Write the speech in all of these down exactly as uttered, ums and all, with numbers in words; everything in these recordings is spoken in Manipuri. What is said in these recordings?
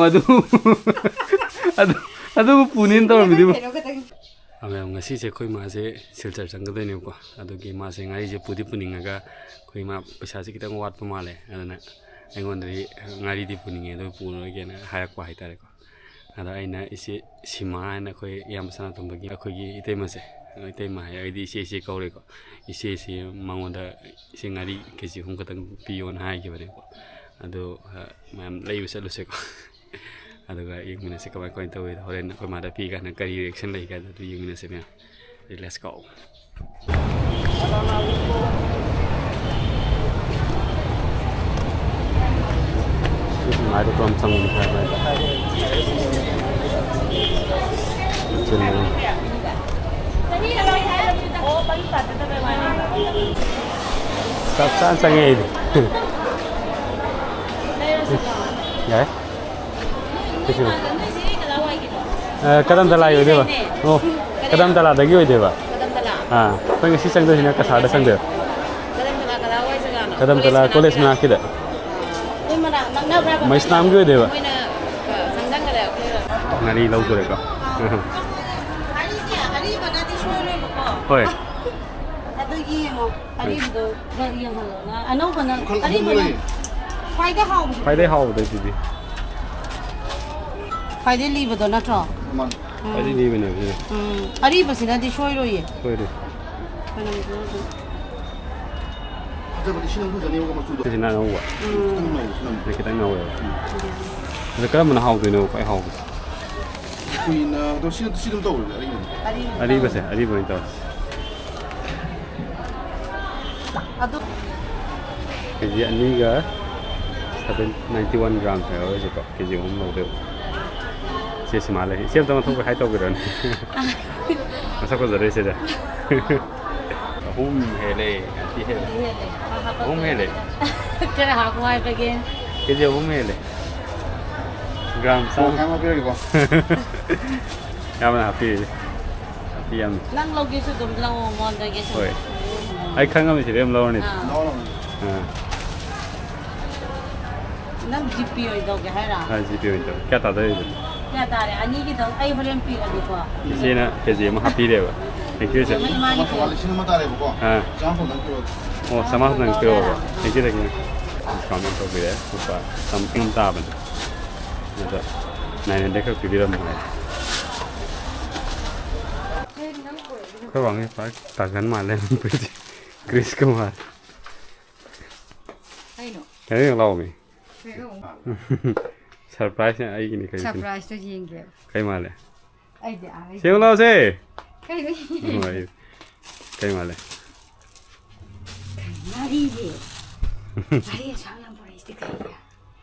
ꯑꯗꯨ ꯑꯗꯨ ꯑꯗꯨꯕꯨ ꯄꯨꯅꯦꯅ ꯇꯧꯔꯝꯃꯤꯗꯨꯕꯨ꯫ ꯀꯩꯅꯣ ꯈꯛꯇꯪ꯫ ꯑ, ꯃꯌꯥꯝ, ꯉꯁꯤꯁꯦ ꯑꯩꯈꯣꯏ ꯃꯥꯁꯦ ꯁꯤꯜꯆꯔ ꯆꯪꯒꯗꯣꯏꯅꯦꯕꯀꯣ꯫ ꯑꯗꯨꯒꯤ ꯃꯥꯁꯦ ꯉꯥꯔꯤꯁꯦ ꯄꯨꯗꯤ ꯄꯨꯅꯤꯡꯉꯒ ꯑꯩꯈꯣꯏ ꯃꯥ ꯄꯩꯁꯥꯁꯦ ꯈꯤꯇꯪ ꯋꯥꯠꯄ ꯃꯥꯜꯂꯦ꯫ ꯑꯗꯨꯅ ꯑꯩꯉꯣꯟꯗꯗꯤ ꯉꯥꯔꯤꯗꯤ ꯄꯨꯅꯤꯡꯉꯦ, ꯑꯗꯨ ꯄꯨꯔꯣꯏꯒꯦꯅ ꯍꯥꯏꯔꯛꯄ ꯍꯥꯏꯇꯥꯔꯦꯀꯣ꯫ ꯑꯗ ꯑꯩꯅ ꯏꯆꯦ ꯁꯤꯃꯥ ꯍꯥꯏꯅ ꯑꯩꯈꯣꯏ ꯏꯌꯥꯝꯕ ꯁꯅꯥꯇꯣꯝꯕꯒꯤ ꯑꯩꯈꯣꯏꯒꯤ ꯏꯇꯩꯃꯁꯦ, ꯏꯇꯩꯃ ꯍꯥꯏ, ꯑꯩꯗꯤ ꯏꯆꯦ ꯏꯆꯦ ꯀꯧꯔꯦꯀꯣ꯫ ꯏꯆꯦꯁꯤ ꯃꯉꯣꯟꯗ ꯏꯆꯦ ꯉꯥꯔꯤ ꯀꯦ ꯖꯤ ꯑꯍꯨꯝ ꯈꯛꯇꯪ ꯄꯤꯌꯣꯅ ꯍꯥꯏꯈꯤꯕꯅꯦꯀꯣ꯫ ꯑꯗꯣ, ꯑ, ꯃꯌꯥꯝ ꯂꯩꯕ ꯆꯠꯂꯨꯁꯦꯀꯣ꯫ ꯑꯗꯨꯒ ꯌꯦꯡꯃꯤꯟꯅꯁꯦ ꯀꯃꯥꯏ ꯀꯃꯥꯏꯅ ꯇꯧꯋꯤꯗꯣ꯫ ꯍꯣꯔꯦꯟ ꯑꯩꯈꯣꯏ ꯃꯥꯗ ꯄꯤ ꯀꯥꯟꯗ ꯀꯔꯤ reaction ꯂꯩ ꯀꯥꯏꯗ ꯑꯗꯨ ꯌꯦꯡꯃꯤꯟꯅꯁꯦ ꯃꯌꯥꯝ꯫ Let's go. ꯃꯥꯏꯗ ꯄꯨꯔꯥ ꯆꯪꯕꯅꯤ ꯈꯔ ꯃꯥꯏꯗ꯫ ꯆꯤꯟꯕꯅꯤ꯫ ꯆꯞ ꯆꯥꯅ ꯆꯪꯉꯦ ꯑꯩꯗꯤ꯫ ꯌꯥꯏ꯫ ꯀꯩꯁꯨ꯫ ꯑ, ꯀꯗꯝ ꯇꯂꯥꯏ ꯑꯣꯏꯗꯣꯏꯕ? ꯑꯣ, ꯀꯗꯝ ꯇꯂꯥꯗꯒꯤ ꯑꯣꯏꯗꯣꯏꯕ? ꯑꯥ, ꯑꯩꯈꯣꯏ ꯉꯁꯤ ꯆꯪꯗꯣꯏꯁꯤꯅ ꯀꯁꯥꯔꯗ ꯆꯪꯗꯣꯏꯕ꯫ ꯀꯗꯝ ꯇꯂꯥ ꯀꯗꯥꯏꯋꯥꯏ ꯖꯒꯥꯅꯣ? ꯀꯗꯝ ꯇꯂꯥ ꯀꯣꯂꯦꯖ ꯃꯅꯥꯛꯀꯤꯗ꯫ ꯑꯩꯈꯣꯏ ꯃꯅꯥꯛ ꯅꯛꯅꯕ꯭ꯔꯕ? ꯃꯩꯁꯅꯥꯝꯒꯤ ꯑꯣꯏꯗꯣꯏꯕ꯫ ꯃꯣꯏꯅ, ꯑ, ꯆꯪꯁꯟꯈꯔꯦ ꯑꯩꯈꯣꯏꯒ꯫ ꯉꯥꯔꯤ ꯂꯧꯗꯣꯔꯦꯀꯣ꯫ ꯑꯔꯤꯁꯦ ꯑꯔꯤꯕꯅꯗꯤ ꯁꯣꯏꯔꯣꯏꯕꯀꯣ꯫ ꯍꯣꯏ꯫ ꯑꯗꯨ ꯌꯦꯡꯉꯣ꯫ ꯑꯔꯤꯕꯗꯣ ꯈꯔ ꯌꯦꯡꯍꯜꯂꯣ꯫ ꯑꯅꯧꯕꯅ, ꯃꯈꯜ ꯑꯍꯨꯝ ꯑꯔꯤꯕꯅ ꯂꯩ꯫ ꯈ꯭ꯋꯥꯏꯗꯩ ꯍꯥꯎꯕꯗꯣ꯫ ꯈ꯭ꯋꯥꯏꯗꯩ ꯍꯥꯎꯕꯗꯣ ꯁꯤꯗꯤ꯫ ꯈ꯭ꯋꯥꯏꯗꯩ ꯂꯤꯕꯗꯣ ꯅꯠꯇ꯭ꯔꯣ? ꯃꯥꯅꯤ꯫ ꯎꯝ꯫ ꯈ꯭ꯋꯥꯏꯗꯩ ꯂꯤꯕꯅꯦꯕ ꯁꯤꯅ꯫ ꯎꯝ꯫ ꯑꯔꯤꯕꯁꯤꯅꯗꯤ ꯁꯣꯏꯔꯣꯏꯌꯦ꯫ ꯁꯣꯏꯔꯣꯏ꯫ ꯃꯅꯝꯁꯨ ꯑꯗꯨꯝ꯫ ꯐꯖꯕꯗꯤ ꯁꯤꯅ ꯐꯖꯅꯦꯕꯀꯣ ꯃꯆꯨꯗꯣ꯫ ꯁꯤꯅ ꯑꯅꯧꯕ꯫ ꯎꯝ꯫ ꯈꯤꯇꯪ ꯅꯧꯕ ꯁꯤꯅ꯫ ꯁꯤ ꯈꯤꯇꯪ ꯅꯧꯋꯦꯕ꯫ ꯑꯗꯣ ꯀꯔꯝꯕꯅ ꯍꯥꯎꯗꯣꯏꯅꯣ ꯈ꯭ꯋꯥꯏ ꯍꯥꯎꯕꯁꯦ? ꯀꯨꯏꯅ ꯑꯗꯣ ꯁꯤ, ꯁꯤ ꯑꯗꯨꯝ ꯇꯧꯔꯁꯦ ꯑꯔꯤꯕꯗꯣ꯫ ꯑꯔꯤꯕꯗꯣ꯫ ꯑꯔꯤꯕꯁꯦ, ꯑꯔꯤꯕ ꯑꯣꯏꯅ ꯇꯧꯔꯁꯦ꯫ ꯑꯗꯨ ꯀꯦ ꯖꯤ ꯑꯅꯤꯒ seven ninety one grams ꯍꯥꯏꯍꯧꯔꯤꯁꯦꯀꯣ, ꯀꯦ ꯖꯤ ꯑꯍꯨꯝ ꯂꯧꯗꯣꯏꯕ꯫ ꯏꯆꯦ ꯁꯤꯃꯥ ꯂꯩ꯫ ꯏꯆꯦ ꯑꯝꯇ ꯃꯊꯣꯛ ꯍꯥꯏ ꯇꯧꯕꯤꯔꯣꯅꯦ꯫ ꯃꯁꯛ ꯐꯖꯔꯦ ꯏꯆꯦꯗ꯫ ꯑꯍꯨꯝ ꯍꯦꯜꯂꯦ, ꯌꯥꯝ ꯊꯤ ꯍꯦꯜꯂꯦ꯫ ꯍꯦꯜꯂꯦ꯫ ꯑꯍꯨꯝ ꯍꯦꯜꯂꯦ꯫ ꯈꯔ ꯍꯥꯞꯄꯨ ꯍꯥꯏꯕꯒꯤ꯫ ꯀꯦ ꯖꯤ ꯑꯍꯨꯝ ꯍꯦꯜꯂꯦ꯫ ꯒ꯭ꯔꯥꯝ ꯆꯥꯝꯃ꯫ ꯃꯌꯥꯝ ꯍꯥꯞꯄꯤꯔꯒꯦꯀꯣ꯫ ꯌꯥꯝꯅ ꯍꯥꯞꯄꯤꯔꯦ꯫ ꯍꯥꯞꯄꯤ ꯌꯥꯝꯅ꯫ ꯅꯪ ꯂꯧꯒꯦꯁꯨ ꯑꯗꯨꯝ ꯂꯧꯑꯣ ꯃꯉꯣꯟꯗꯒꯤ ꯁꯨꯝ꯫ ꯍꯣꯏ꯫ ꯑꯩ ꯈꯪꯉꯝꯃꯤ ꯁꯤꯗꯩ ꯑꯗꯨꯝ ꯂꯧꯔꯅꯤ꯫ ꯑꯥ꯫ ꯂꯧꯔꯣ꯫ ꯑꯥ꯫ ꯅꯪ ꯖꯤꯄꯦ ꯑꯣꯏꯅ ꯇꯧꯒꯦ ꯍꯥꯏꯔꯣ? ꯑꯥ, ꯖꯤꯄꯦ ꯑꯣꯏꯅ ꯇꯧꯒꯦ꯫ ꯀꯌꯥ ꯇꯥꯗꯣꯏꯕ? ꯀꯌꯥ ꯇꯥꯔꯦ? ꯑꯅꯤꯒꯤꯗꯣ ꯑꯩ ꯍꯣꯔꯦꯟ ꯄꯤꯔꯒꯦꯀꯣ꯫ ꯏꯆꯦꯅ ꯀꯦꯖꯤ ꯑꯃ ꯍꯥꯞꯄꯤꯔꯦꯕ꯫ Thank you, ꯏꯆꯦ꯫ ꯏꯃꯥꯒꯤ ꯄꯤꯔꯒꯦ꯫ ꯂꯤꯁꯤꯡ ꯑꯃ ꯇꯥꯔꯦꯕꯀꯣ꯫ ꯑꯥ꯫ ꯆꯥꯝꯃ ꯈꯛꯇꯪ ꯄꯤꯔꯛꯑꯣ꯫ ꯑꯣ, ꯆꯥꯝꯃꯉꯥ ꯈꯛꯇꯪ ꯄꯤꯔꯛꯑꯣꯕ꯫ Thank you, thank you꯫ Discount ꯌꯥꯝ ꯇꯧꯕꯤꯔꯦ꯫ ꯂꯨꯄꯥ ꯆꯥꯝꯃ ꯇꯥꯕꯅꯦ꯫ ꯑꯗꯨꯗ nine hundred ꯈꯛ ꯄꯤꯕꯤꯔꯝꯃꯣ ꯍꯥꯏ꯫ ꯑꯩꯈꯣꯏ ꯋꯥꯡꯉꯦ ꯄꯥꯛ ꯇꯥꯖꯟ ꯃꯥꯜꯂꯦ꯫ ꯀ꯭ꯔꯤꯁ ꯀꯨꯃꯥꯔ꯫ ꯀꯩꯅꯣ? ꯀꯩꯅꯣ ꯌꯦꯡ ꯂꯥꯛꯑꯣꯃꯤ꯫ ꯀꯩꯅꯣ? Surprise ꯑꯩꯒꯤꯅꯤ ꯀꯩꯅꯣ꯫ Surprise ꯇꯣ ꯌꯦꯡꯒꯦ꯫ ꯀꯩ ꯃꯥꯜꯂꯦ? ꯑꯩꯗꯤ ꯑꯥ ꯂꯩ꯫ ꯁꯦꯡꯉꯨ ꯂꯥꯎꯁꯦ꯫ ꯀꯩꯅꯣ? ꯍꯣꯏ꯫ ꯀꯩ ꯃꯥꯜꯂꯦ? ꯉꯥꯔꯤꯁꯦ꯫ ꯉꯥꯔꯤ ꯑꯁꯥꯡ ꯌꯥꯝ ꯄꯨꯔꯛꯏꯁꯤꯗꯤ ꯀꯩꯒꯤ?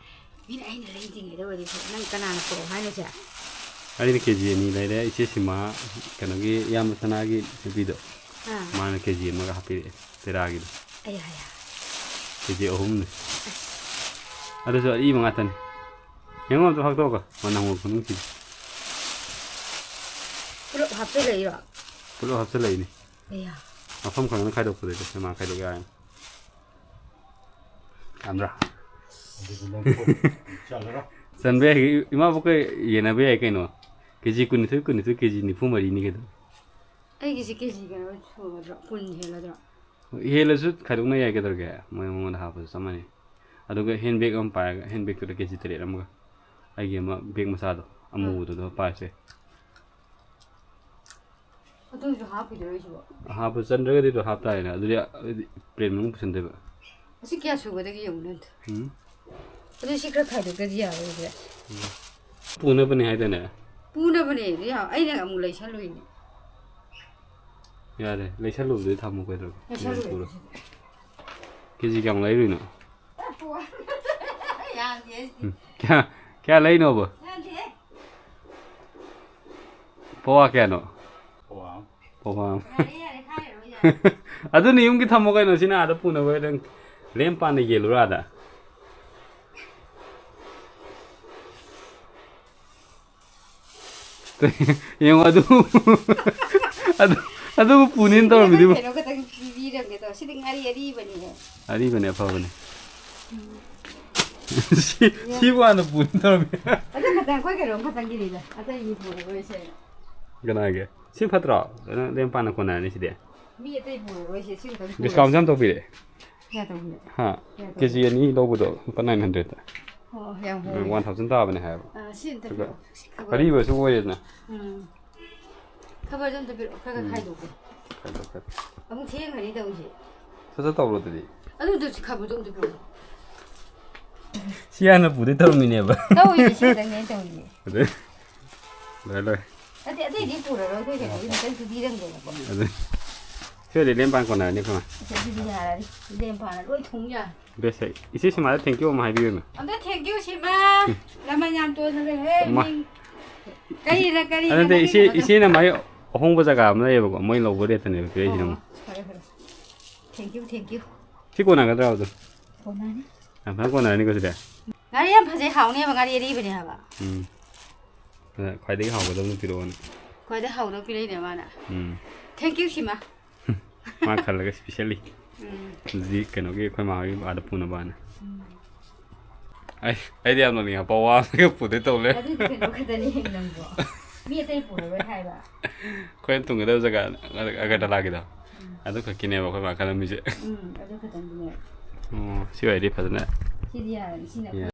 ꯃꯤꯅ ꯑꯩꯅ ꯂꯩꯗ꯭ꯔꯤꯉꯩꯗ ꯑꯣꯏꯔꯗꯤ ꯐꯕ꯫ ꯅꯪ ꯀꯅꯥꯅ ꯄꯨꯔꯛꯑꯣ ꯍꯥꯏꯅꯣ ꯁꯦ? ꯑꯩꯅ ꯀꯦꯖꯤ ꯑꯅꯤ ꯂꯩꯔꯦ꯫ ꯏꯆꯦ ꯁꯤꯃꯥ, ꯀꯩꯅꯣꯒꯤ ꯏꯌꯥꯝꯕ ꯁꯅꯥꯒꯤ ꯅꯨꯄꯤꯗꯣ, ꯑꯥ꯫ ꯃꯥꯅ ꯀꯦꯖꯤ ꯑꯃꯒ ꯍꯥꯞꯄꯤꯔꯛꯑꯦ꯫ ꯇꯦꯔꯥꯒꯤꯗꯣ꯫ ꯑꯩ ꯍꯥꯏꯌꯦ꯫ ꯀꯦꯖꯤ ꯑꯍꯨꯝꯅꯦ꯫ ꯑꯁ꯫ ꯑꯗꯨꯁꯨ ꯑꯔꯤꯕ ꯉꯥꯛꯇꯅꯤ꯫ ꯌꯦꯡꯉꯣ ꯑꯝꯇ ꯐꯥꯛꯇꯣꯛꯑꯒ꯫ ꯃꯅꯝ ꯃꯅꯝ ꯈꯨꯅꯨꯡꯁꯤꯗꯤ꯫ ꯄꯨꯂꯞ ꯍꯥꯞꯆꯤꯜꯂꯛꯏꯔꯣ? ꯄꯨꯂꯞ ꯍꯥꯞꯆꯤꯜꯂꯛꯏꯅꯦ꯫ ꯑꯌꯥ꯫ ꯃꯐꯝ ꯈꯪꯅ ꯈꯥꯏꯗꯣꯛꯄꯗꯗꯤ ꯁꯤꯃꯥ ꯈꯥꯏꯗꯣꯛ ꯌꯥꯔꯅꯤ꯫ ꯌꯥꯝꯗ꯭ꯔꯥ? ꯑꯗꯨꯗꯤ ꯅꯪ ꯆꯠꯂꯔꯣ? ꯆꯟꯕ ꯌꯥꯏ꯫ ꯏꯃꯥꯕꯣꯛꯀ ꯌꯦꯟꯅꯕ ꯌꯥꯏ ꯀꯩꯅꯣ꯫ ꯀꯦꯖꯤ ꯀꯨꯟꯅꯤꯊꯣꯏ, ꯀꯨꯟꯅꯤꯊꯣꯏ, ꯀꯦꯖꯤ ꯅꯤꯐꯨ ꯃꯔꯤꯅꯤ ꯀꯩꯅꯣ꯫ ꯑꯩꯒꯤꯁꯦ ꯀꯦꯖꯤ ꯀꯩꯅꯣ ꯁꯨꯒꯗ꯭ꯔꯣ? ꯀꯨꯟ ꯍꯦꯜꯂꯗ꯭ꯔꯣ? ꯍꯦꯜꯂꯁꯨ ꯈꯥꯏꯗꯣꯛꯅ ꯌꯥꯏ ꯀꯩꯗꯧꯔꯒꯦ? ꯃꯣꯏ ꯃꯉꯣꯟꯗ ꯍꯥꯞꯄꯁꯨ ꯆꯞ ꯃꯥꯟꯅꯩ꯫ ꯑꯗꯨꯒ hand bag ꯑꯃ ꯄꯥꯏꯔꯒ, hand bag ꯇꯨꯗ ꯀꯦꯖꯤ ꯇꯔꯦꯠ ꯑꯃꯒ꯫ ꯑꯩꯒꯤ ꯑꯃ bag ꯃꯆꯥꯗꯣ, ꯑꯃꯨꯕꯗꯨꯗ ꯄꯥꯏꯁꯦ꯫ ꯑꯗꯨꯁꯨ ꯍꯥꯞꯈꯤꯗꯣꯏꯔꯣ ꯑꯩꯁꯤꯕꯣ? ꯍꯥꯞꯄ ꯆꯟꯗ꯭ꯔꯒꯗꯤ ꯑꯗꯨ ꯍꯥꯞꯇꯥꯔꯦꯅꯦ꯫ ꯑꯗꯨꯗꯤ, ꯑꯗꯨꯗꯤ plate ꯃꯅꯨꯡ ꯄꯨꯁꯟꯗꯣꯏꯕ꯫ ꯑꯁꯤ ꯀꯌꯥ ꯁꯨꯒꯗꯒꯦ ꯌꯦꯡꯉꯨꯅꯦ ꯑꯝꯇ꯫ ꯎꯝ꯫ ꯑꯗꯨ ꯁꯤ ꯈꯔ ꯈꯥꯏꯗꯣꯛꯇ꯭ꯔꯗꯤ ꯌꯥꯔꯣꯏꯗ꯭ꯔꯦ꯫ ꯎꯝ꯫ ꯄꯨꯅꯕꯅꯦ ꯍꯥꯏꯗꯥꯏꯅꯦ? ꯄꯨꯅꯕꯅꯦ꯫ ꯑꯗꯨ ꯌꯥ-, ꯑꯩꯅ ꯑꯃꯨꯛ ꯂꯩꯁꯜꯂꯨꯏꯅꯦ꯫ ꯌꯥꯔꯦ, ꯂꯩꯁꯜꯂꯨꯕꯗꯨꯗꯤ ꯊꯝꯃꯨ ꯀꯩꯗꯧꯔꯒꯦ? ꯂꯩꯁꯜꯂꯨꯔꯦ ꯄꯨꯔꯣ꯫ ꯑꯗꯨꯁꯨ꯫ ꯀꯦꯖꯤ ꯀꯌꯥꯝ ꯂꯩꯔꯨꯏꯅꯣ? ꯌꯥꯝꯗꯦ ꯑꯩꯗꯤ꯫ ꯎꯝ꯫ ꯀꯌꯥ, ꯀꯌꯥ ꯂꯩꯅꯣꯕ? ꯌꯥꯝꯗꯦꯍꯦ꯫ ꯄꯋꯥ ꯀꯌꯥꯅꯣ? ꯄꯋꯥ ꯑꯃ꯫ ꯄꯋꯥ ꯑꯃ꯫ ꯌꯥꯔꯦ, ꯌꯥꯔꯦ, ꯍꯥꯏꯔꯔꯣꯏ, ꯌꯥꯔꯦ꯫ ꯑꯗꯨꯅ ꯌꯨꯝꯒꯤ ꯊꯝꯃꯣ ꯀꯩꯅꯣ, ꯁꯤꯅ ꯑꯥꯗ ꯄꯨꯅꯕ ꯅꯪ ꯂꯦꯝ ꯄꯥꯅ ꯌꯦꯜꯂꯨꯔꯥ ꯑꯥꯗ? ꯌꯦꯡꯉꯣ ꯑꯗꯨ, ꯑꯗꯨ, ꯑꯗꯨꯕꯨ ꯄꯨꯅꯦꯅ ꯇꯧꯔꯝꯃꯤꯗꯨꯕꯨ꯫ ꯀꯩꯅꯣ ꯈꯛꯇꯪ ꯄꯤꯕꯤꯔꯝꯒꯦ ꯇꯧ-, ꯁꯤꯗꯤ ꯉꯥꯔꯤ ꯑꯔꯤꯕꯅꯤꯍꯦ꯫ ꯑꯔꯤꯕꯅꯦ, ꯑꯐꯕꯅꯦ꯫ ꯁꯤ, ꯁꯤꯕꯨ ꯍꯥꯟꯅ ꯄꯨꯅꯤ ꯇꯧꯔꯝꯃꯤ꯫ ꯑꯗꯨ ꯈꯛꯇꯪ, ꯑꯩꯈꯣꯏ ꯀꯩꯅꯣꯝ ꯈꯛꯇꯪꯒꯤꯅꯤꯗ, ꯑꯇꯩꯒꯤ ꯄꯨꯔꯔꯣꯏꯁꯦ꯫ ꯀꯅꯥꯒꯤ? ꯁꯤ ꯐꯠꯇ꯭ꯔꯣ? ꯂꯦꯝ ꯄꯥꯅ ꯀꯣꯟꯅꯔꯅꯤ ꯁꯤꯗꯤ꯫ ꯃꯤ ꯑꯇꯩ ꯄꯨꯔꯔꯣꯏꯁꯦ, ꯁꯤ ꯈꯛꯇꯪ ꯄꯨꯔꯁꯦ꯫ ꯗꯤꯁꯀꯥꯎꯟꯁꯨ ꯌꯥꯝ ꯇꯧꯕꯤꯔꯦ꯫ ꯀꯌꯥ ꯇꯧꯕꯤꯔꯦ? ꯍꯥ? ꯀꯌꯥ ꯇꯧꯕꯤꯔꯦ? ꯀꯦ ꯖꯤ ꯑꯅꯤ ꯂꯧꯕꯗꯣ ꯂꯨꯄꯥ ꯅꯥꯏꯟ ꯍꯟꯗ꯭ꯔꯦꯠꯇ꯫ ꯑꯣ, ꯌꯥꯝ ꯍꯣꯡꯉꯦ꯫ ꯋꯥꯟ ꯊꯥꯎꯖꯟ ꯇꯥꯕꯅꯦ ꯍꯥꯏꯕ꯫ ꯑꯥ, ꯁꯤ ꯑꯝꯇ ꯑꯗꯨꯒ ꯄꯤꯔꯛꯑꯣ꯫ ꯁꯤ ꯈꯕꯔ꯫ ꯑꯔꯤꯕꯁꯨ ꯑꯣꯏꯔꯦꯗꯅ꯫ ꯎꯝ꯫ ꯈꯕꯔꯗꯣ ꯑꯝꯇ ꯄꯤꯔꯛꯑꯣ, ꯈꯔ ꯈꯔ ꯎꯝ꯫ ꯈꯥꯏꯗꯣꯛꯀꯦ꯫ ꯈꯥꯏꯗꯣꯛ, ꯈꯥꯏꯗꯣꯛ꯫ ꯑꯃꯨꯛ ꯊꯦꯡꯈ꯭ꯔꯅꯤ ꯇꯧꯔꯤꯁꯦ꯫ ꯁꯠ ꯁꯠ ꯇꯧꯔꯣ ꯑꯗꯨꯗꯤ꯫ ꯑꯗꯨꯗꯨ ꯁꯤ ꯈꯕꯔꯗꯣ ꯑꯝꯇ ꯄꯤꯔꯛꯑꯣ꯫ ꯁꯤ ꯍꯥꯟꯅ ꯄꯨꯗꯣꯏ ꯇꯧꯔꯝꯃꯤꯅꯦꯕ꯫ ꯇꯧꯔꯤꯅꯦ, ꯁꯤ ꯈꯛꯇꯪꯅꯦ ꯑꯩꯅ ꯇꯧꯔꯤꯁꯦ꯫ ꯑꯗꯩ ꯂꯣꯏꯔꯦ, ꯂꯣꯏꯔꯦ꯫ ꯑꯗꯩ ꯑꯇꯩꯗꯤ ꯄꯨꯔꯔꯣꯏ, ꯑꯩꯈꯣꯏ ꯀꯩꯅꯣꯒꯤ ꯈꯤꯇꯪꯁꯨ ꯄꯤꯔꯝꯒꯦꯕꯀꯣ꯫ ꯑꯗꯩ ꯁꯤꯗꯤ ꯂꯦꯝ ꯄꯥꯟ ꯀꯣꯟꯅꯔꯅꯤ ꯑꯩꯈꯣꯏ ꯃꯥ꯫ ꯑꯁ, ꯑꯗꯨꯗꯤ ꯌꯥꯔꯅꯤ꯫ ꯂꯦꯝ ꯄꯥꯅ ꯂꯣꯏ ꯊꯨꯡ ꯌꯥꯔꯦ꯫ ꯕꯦꯁ ꯑꯩ꯫ ꯏꯆꯦ ꯁꯤꯃꯥꯗ thank you ꯑꯃ ꯍꯥꯏꯕꯤꯌꯨꯅꯦ꯫ ꯑꯝꯇ thank you ꯁꯤꯃꯥ꯫ ꯂꯃꯟ ꯌꯥꯝ ꯇꯣꯟꯅ ꯂꯩꯍꯦ, ꯃꯥ꯫ ꯃꯤꯡ꯫ ꯀꯔꯤꯅ, ꯀꯔꯤꯅ ꯑꯗꯨ ꯅꯠꯇꯦ, ꯅꯪꯒꯤ ꯏꯆꯦ, ꯀꯩꯅꯣꯗꯣ? ꯏꯆꯦꯅ ꯃꯥꯏ ꯑꯍꯣꯡꯕ ꯖꯒꯥ ꯑꯃ ꯂꯩꯌꯦꯕꯀꯣ, ꯃꯣꯏ ꯂꯧꯕ ꯔꯦꯠꯇꯅꯦꯕ ꯄꯤꯔꯛꯏꯁꯤꯅ ꯑꯣ, ꯑꯃꯨꯛ꯫ ꯐꯔꯦ, ꯐꯔꯦ꯫ Thank you, thank you꯫ ꯁꯤ ꯀꯣꯟꯅꯒꯗ꯭ꯔꯥ ꯑꯗꯨꯝ? ꯀꯣꯟꯅꯅꯤ꯫ ꯌꯥꯝ ꯐꯖꯅ ꯀꯣꯟꯅꯔꯅꯤꯀꯣ ꯁꯤꯗꯤ? ꯉꯥꯔꯤ ꯌꯥꯝ ꯐꯖꯩ, ꯍꯥꯎꯅꯦꯕ, ꯉꯥꯔꯤ ꯑꯔꯤꯕꯅꯦ ꯍꯥꯏꯕ꯫ ꯎꯝ꯫ ꯑꯗ ꯈ꯭ꯋꯥꯏꯗꯒꯤ ꯍꯥꯎꯒꯗꯕꯗꯣ ꯄꯤꯔꯛꯑꯣꯅ꯫ ꯈ꯭ꯋꯥꯏꯗꯩ ꯍꯥꯎꯗꯧ ꯄꯤꯔꯛꯏꯅꯦ ꯃꯥꯅ꯫ ꯎꯝ꯫ Thank you ꯁꯤꯃꯥ꯫ ꯃꯥ ꯈꯜꯂꯒ specially꯫ ꯎꯝ꯫ ꯑꯗꯨꯗꯤ ꯀꯩꯅꯣꯒꯤ ꯑꯩꯈꯣꯏ ꯃꯥ ꯍꯣꯏ ꯑꯥꯗ ꯄꯨꯅꯕꯅ꯫ ꯎꯝ꯫ ꯑꯩ, ꯑꯩꯗꯤ ꯌꯥꯝ ꯅꯣꯛꯅꯤꯡꯉꯦ꯫ ꯄꯋꯥ ꯑꯃꯒ ꯄꯨꯗꯣꯏ ꯇꯧ ꯂꯩ꯫ ꯑꯗꯨꯗꯤ ꯀꯩꯅꯣ ꯈꯛꯇꯅꯦ ꯅꯪꯕꯣ꯫ ꯃꯤ ꯑꯇꯩ ꯄꯨꯔꯔꯣꯏ ꯍꯥꯏꯕ꯫ ꯑꯩꯈꯣꯏꯅ ꯇꯨꯝꯒꯗꯕ ꯖꯒꯥ ꯑꯒꯔꯇꯂꯥꯒꯤꯗꯣ꯫ ꯎꯝ꯫ ꯑꯗꯨ ꯈꯛꯀꯤꯅꯦꯕ ꯑꯩꯈꯣꯏ ꯃꯥ ꯈꯜꯂꯝꯃꯤꯁꯦ꯫ ꯎꯝ, ꯑꯗꯨ ꯈꯛꯇꯪꯗꯨꯅꯦ꯫ ꯑꯣ, ꯁꯤ ꯑꯣꯏꯔꯗꯤ ꯐꯖꯅ ꯁꯤꯗꯤ ꯌꯥꯔꯅꯤ, ꯁꯤꯅ ꯌꯥꯔꯦ꯫